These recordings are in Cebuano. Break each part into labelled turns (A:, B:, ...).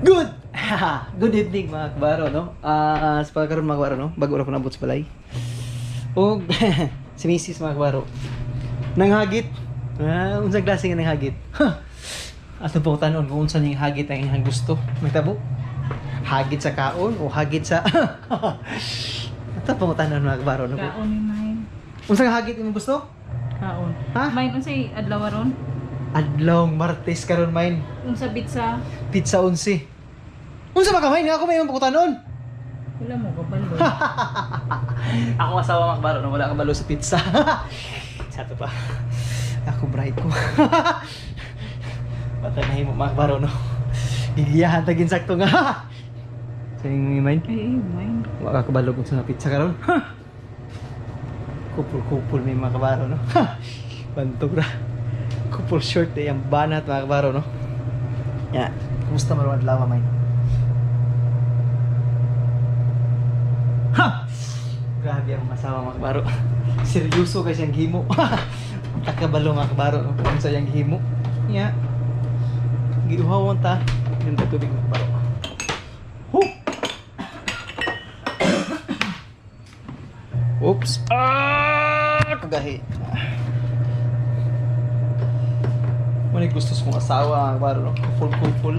A: Good! Good evening, mga kabaro, no? Sa pagkaroon, mga kabaro, no? Bago ra ko nabot sa balay. Og si Mrs., mga kabaro, nanghagit. Unsang klase nga nanghagit? Ato po tanon kung unsa ning hagit ang iyang gusto. May tabo? Hagit sa kaon o hagit sa... Ato po tanon, mga kabaro, no?
B: Kaon ni mine.
A: Unsang hagit imong gusto?
B: Kaon.
A: Ha?
B: Mine, unsay adlaw ron?
A: Adlong Martes karon, mine.
B: Unsa pizza?
A: Pizza 11. Unsa ba ka, mine? Ako may imong pangutanon.
B: Wala mo kabalo.
A: Ako asawa, mga kabaro, no? Wala kabalo sa pizza. Sa to pa. Ako bright ko. Patay na himo, mga kabaro, no? Gigiyahan tagin sakto nga. Sa inyong mind?
B: Ay, ay, mine.
A: Wala ka kabalo kung sa pizza karon. Kupul-kupul may mga kabaro, no? Bantog ra. Kupul short eh, ang banat, mga kabaro, no? Ya, kumusta man ang adlaw, mine? Ha! Grabe ang asawa, mga kabaro. Seryoso kay siyang himo. Takabalo, mga kabaro, no? Kung sa iyang himo. Ya. Giuhawan ta. Yung tubig, mga kabaro. Huh! Oops. Ah! Kagahi. Muna gusto sa kong asawa, mga kabaro, no? Kupul, kupul.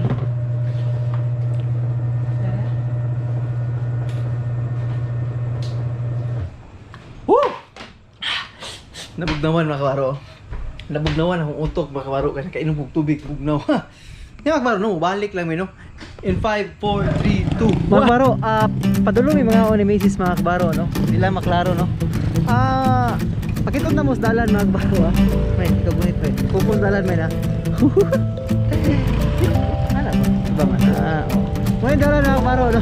A: Woo! Nabugnawan, mga kabaro. Nabugnawan akong utok, mga kabaro, kasi kainom kong tubig, bugnaw. Yan, mga kabaro, no? Balik lang, no? In 5, 4, 3, 2, 1. Mga kabaro, padulong yung mga ni Macy's, mga kabaro, no? Hindi lang maklaro, no? Pakita na mo sa dalan, mga kabaro, ah. May, ikaw gunit, may. Kupol dalan, may, na. Ano ba? Iba man, ah, oh. May dalan, mga kabaro, no?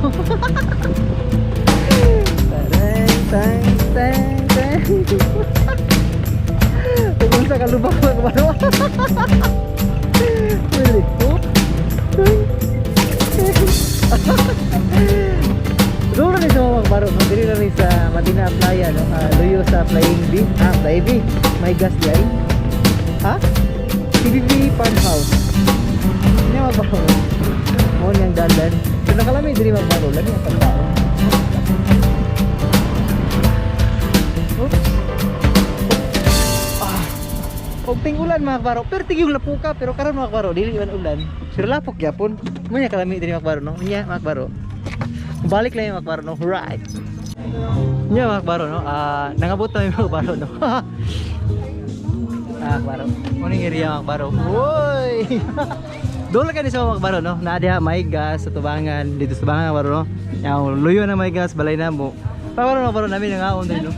A: Tarang, tang, tang, tang. Tungkol sa kalubak, mga kabaro. Really? Oh. Doon na rin sa mga kabaro, no? Dili na rin sa Madina Playa, no? Luyo sa Flying B. Ah, Flying B. May gas di ay. Ha? PBB Farmhouse. Hindi, mga kabaro. Mo niyang dalan. Pero nakalami diri, mga kabaro. Lami ang pagkaon. Oops. Ah. Og ting ulan, mga kabaro, pero tig yung lapuka, pero karon, mga kabaro, dili man ulan. Pero lapok gyapon. Mo niya kalami diri, mga kabaro, no. Nya, mga kabaro. Balik lang yung mga kabaro, no. Right. Nya, mga kabaro, no. Nangabot na yung mga kabaro, no. Ah, kabaro. Mo ning area, mga kabaro. Uy. Doon lang kani sa mga kabaro, no. Naa diha may gas sa tubangan, dito sa tubangan, mga kabaro, no. Yaw, luyo na may gas balay na mo. Kabaro, mga kabaro, namin nangaon din, no.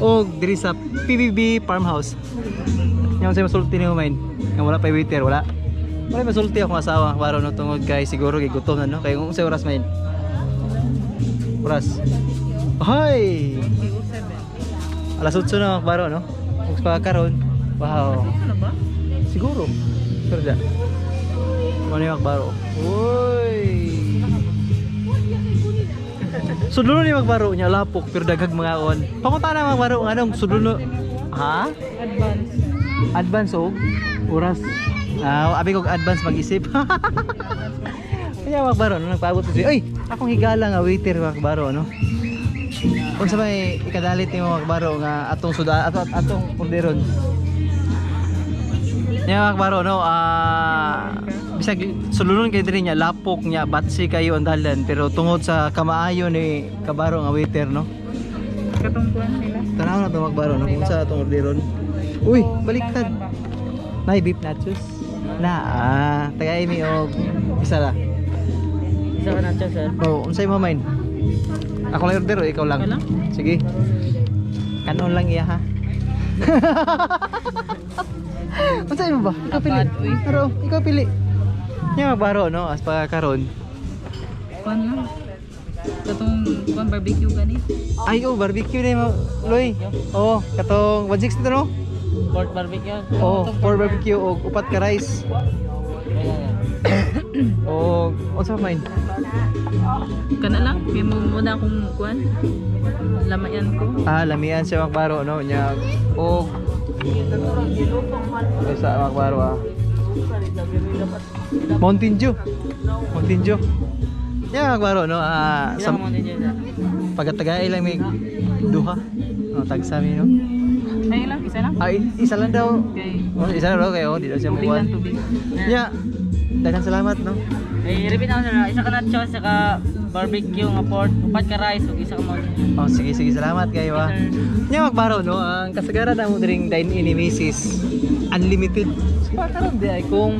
A: Og diri sa PBB Farmhouse. Yung sa masulti ni Humain. Nga wala pa waiter, wala. Wala masulti akong asawa, kabaro, no, tungod kay siguro gigutom na, no. Kay kung sa oras, main. Oras. Hoy! Alas 8 na, mga kabaro, no. Ug pa karon. Wow.
B: Ano ba?
A: Siguro. Pero da. Ano yung kabaro? Uy! Sudlo ni magbaro niya lapok pero daghag mga on. Pamunta na magbaro anong sudlo. Ha?
B: Advance.
A: Advance og oras. Abi kog advance mag-isip. Kaya magbaro no nagpaabot siya. Uy, akong higala nga waiter, magbaro, no. Unsa may ikadalit nimo, magbaro, nga atong suda ato atong orderon? Nya, magbaro, no, bisag sululon kay diri niya lapok niya batsi kayo ang dalan pero tungod sa kamaayo ni kabaro nga waiter, no.
B: Katong kuan nila.
A: Tanaw na to, magbaro, no, kung sa atong orderon. Uy, baliktad. Nay beef nachos. Na, tagay mi og isa ra.
B: Isa ka nachos, sir.
A: Oh, unsay mo, main? Ako lang order o ikaw lang?
B: Ikaw lang.
A: Sige. Kanon lang iya, ha. Unsay mo ba? Ikaw pili.
B: Abad, uy.
A: Pero ikaw pili. Nya, magbaro, no, as pa karon.
B: Kuan lang. Katong kuan barbecue gani.
A: Ay, oh, barbecue na mo, Loy. Oh, katong 160 to, no?
C: Pork barbecue.
A: Oh, four barbecue og upat ka rice. Oh, unsa pa, main?
B: Kana lang kay mo muna akong kuan. Lamayan ko.
A: Ah, lamian siya, magbaro, no, nya og sa magbaro, ah. Mountain Dew. Mountain Dew. Yeah, magbaro no. Ah,
C: Isa
A: sa
C: ka Mountain Dew, sir?
A: Pagkatagay lang may duha. Oh, tagsa mi no.
B: Ay lang, isa lang.
A: Ay, isa lang daw.
B: Okay.
A: Oh, isa lang daw kayo, di daw siya
B: Tubig
A: mukuha.
B: lang, tubig.
A: Yeah. Daghang salamat no.
C: Eh, repeat ako, sir. Isa ka nachos, isa ka barbecue nga pork, upat ka rice, ug isa ka Mountain Dew.
A: Oh, sige sige, salamat kayo ah.
C: Sir.
A: Nya magbaro no, ang kasagaran na mo diring dine-in ni Mrs. Unlimited. So, karon di ay kung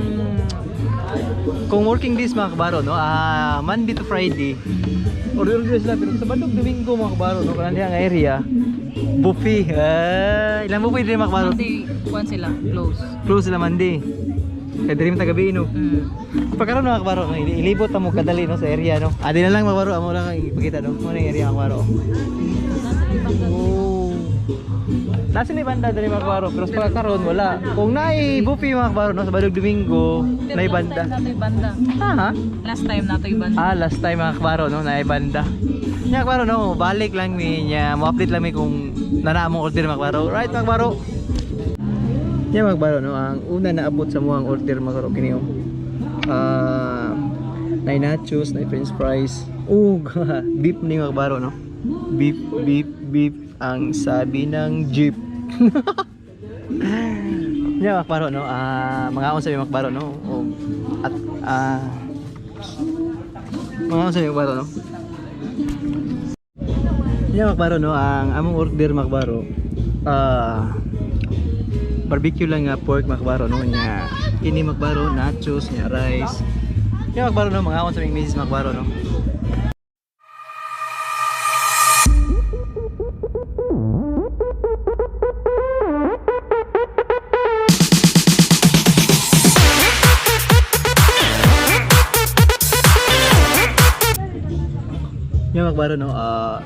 A: working days mga kabaro no, ah, Monday to Friday. Order order sila pero sa Bandog Domingo mga kabaro no, kanang diha nga area buffet. Ah, ilang buffet diri mga kabaro?
B: Monday, kuan sila, close.
A: Close sila Monday. Kay diri man tagabi no. Pagkaroon mga kabaro, no, ilibot mo kadali no sa area no. Adi na lang mga kabaro, amo lang ang ipakita no. Mo na yung area mga kabaro. Oh. Nasa ni banda diri mga kabaro, pero sa pagkaroon wala. Kung naay buffet mga kabaro no sa Badog Domingo,
B: Pero
A: naay
B: last
A: banda.
B: time nato'y banda.
A: Ha?
B: Last time nato'y banda.
A: Ah, last time mga kabaro no, naay banda. Nya kabaro no, balik lang mi nya, mo-update lang mi kung nana among order mga kabaro. Right mga kabaro. Nya mga kabaro no, ang una naabot sa muang order mga kabaro kini oh. Ah, naay nachos, naay french fries, ug beef ni mga kabaro no. Beef, beef, beef ang sabi ng jeep. Nya mga kabaro no, ah, mga unsa mi mga kabaro no, og at ah mga unsa mi mga kabaro no. Nya mga kabaro no, ang among order mga kabaro, ah, barbecue lang nga pork mga kabaro no, nya kini mga kabaro nachos, nya rice. Nya mga kabaro no, mga unsa mi misis mga kabaro no. Nya mga kabaro no, ah,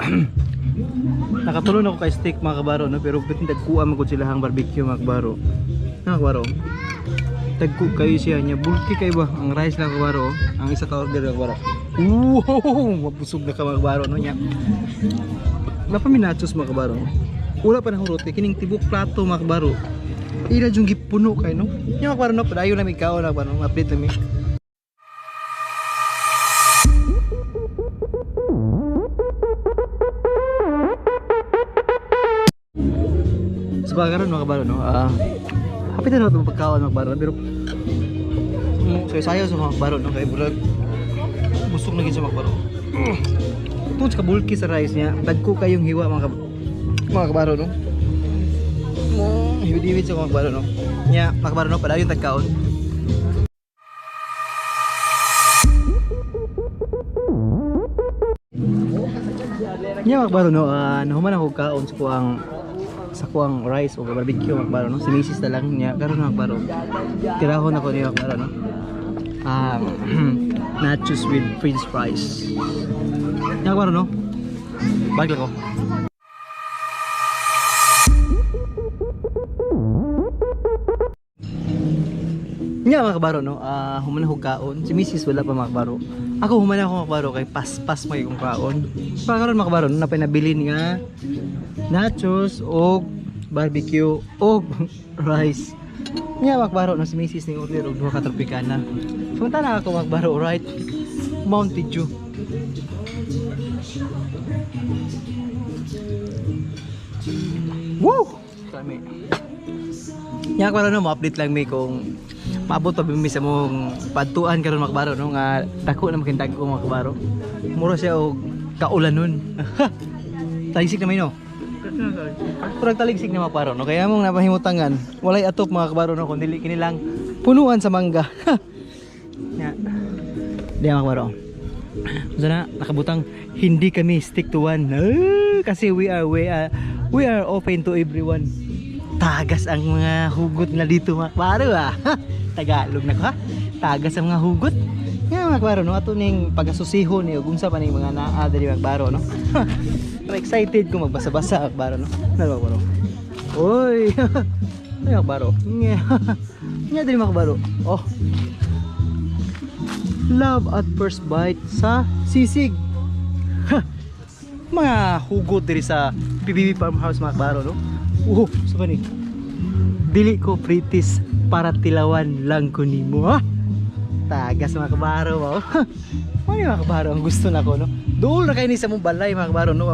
A: nakatulong ako kay steak mga kabaro no, pero bitin dagkuha man gud sila ang barbecue mga kabaro. Mga kabaro. Dagko kayo siya niya, bulky kayo ba ang rice lang kabaro, oh. Ang isa ka order mga kabaro. Wow, mabusog na ka mga kabaro no niya. Wala pa mi nachos mga kabaro. Wala pa na roti kining tibok plato mga kabaro. Ila jung gipuno kay no. Nya mga kabaro no, padayon na mi kaon mga kabaro, update na mi. Sa so, mga kabaro no, ah, hapit na natin pagkaon mga kabaro, pero sayo sa mga kabaro no, kay burag busog na gid siya mga kabaro. Tungod sa kabulki sa rice niya, dagko kayong hiwa mga kabaro no. Mo hiwid-hiwid sa mga kabaro no. Nya mga kabaro no, padayon tagkaon. Nya mga kabaro no, ah, nahuman ako kaon sa kuang rice o barbecue mga kabaro no. Si misis na lang niya karon mga kabaro. Tirahon ako niya mga kabaro no. Ah, nachos with french fries. Nya kabaro no. Balik lang ko. Nya mga kabaro no, ah, human ako kaon. Si misis wala pa mga kabaro. Ako human ako mga kabaro kay paspas may kong kaon. Pa karon mga kabaro no, napinabilin nga nachos og barbecue og rice. Nya mga kabaro no, si misis ning order og duha ka Tropicana. Punta na ako mga kabaro, right? Mountain Dew. Woo! Kami. Nya kabaro no, mo-update lang mi kung maabot pa mi sa mong padtuan karon mga kabaro no nga dako na makintag ko mga kabaro. Mura siya og kaulanon. Taligsik na may no. Murag taligsik na mga kabaro no. Kaya mong napahimutangan, walay atop mga kabaro no kun dili kini lang punuan sa mangga. Nya. Di mga kabaro. Unsa na nakabutang hindi kami stick to one. Ah, kasi we are open to everyone. Tagas ang mga hugot na dito mga kabaro ah. Tagalog na ko ha. Tagas ang mga hugot. Nga mga kabaro no, ato ning pagasusiho ni ug unsa pa ning mga naa diri mga kabaro no. Pero excited ko magbasa-basa mga kabaro no. Ano mga kabaro? Oy. Ay mga kabaro. Nga. Nga diri mga kabaro. Oh. Love at first bite sa sisig. Ha. Mga hugot diri sa PBB Farmhouse mga kabaro no. Oh, sa ba ni? Dili ko pritis para tilawan lang ko nimo ha. Tagas, mga kabaro, wow. Ano yung mga kabaro ang gusto nako, no? Duol na kayo ni sa mong balay, mga kabaro, no?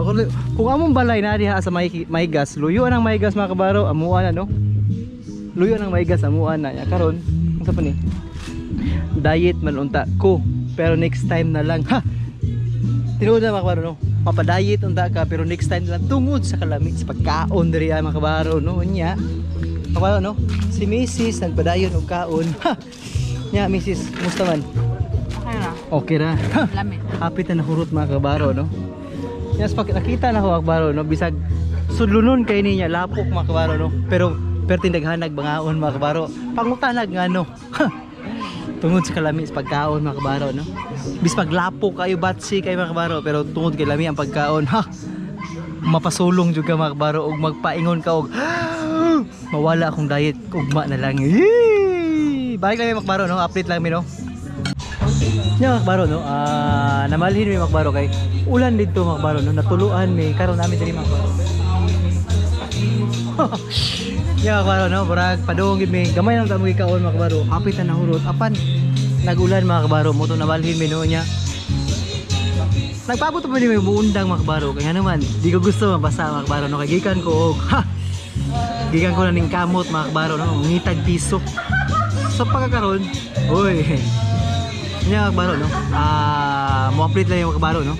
A: Kung among balay na diha sa may gas, luyo ang may gas, mga kabaro, amuan na, no? Luyo ang may gas, amuan na. Ya karon, unsa pa ni? Diet man unta ko, pero next time na lang. Ha. Tinuod na, mga kabaro, no? Mapadayet unta ka pero next time na lang tungod sa kalami sa pagkaon diri ah, mga kabaro, no? Unya. Mga kabaro, no? Si Mrs. nagpadayon og kaon. Ha. Nya Mrs., kumusta man?
B: Okay ra.
A: Okay ra. Ha.
B: Lami.
A: Hapit na nahurot, mga kabaro, no? Yes, pag nakita na ko kabaro, no, bisag sudlunon kay niya lapok, mga kabaro, no, pero perting daghanag bangaon, mga kabaro, pangutanag nga, no? Tungod sa kalami sa pagkaon, mga kabaro, no, bis paglapok kayo, batsi kayo, mga kabaro, pero tungod kay lami ang pagkaon, ha, mapasulong jud ka, mga kabaro, og magpaingon ka og mawala akong diet, ugma na lang. Yee! Balik lang mi, mga kabaro, no, update lang mi, no. Nya mga kabaro, no, ah, namalhin mi, mga kabaro, kay ulan dito, mga kabaro, no, natuluan mi karon namin diri, mga kabaro. Nya mga kabaro, no, burag padung gid mi, gamay lang ta mo gikaon, mga kabaro, hapit na nahurot apan nagulan, mga kabaro, mo to namalhin mi, no. Nya nagpaabot pa ni may muundang, mga kabaro, kaya naman di ko gusto mabasa, mga kabaro, no, kay gikan ko og ha gikan ko na ning kamot, mga kabaro, no, ngitag piso sa pagkakaron. Uy. Nya mga kabaro, no? Ah, mo update lang yung mga kabaro, no?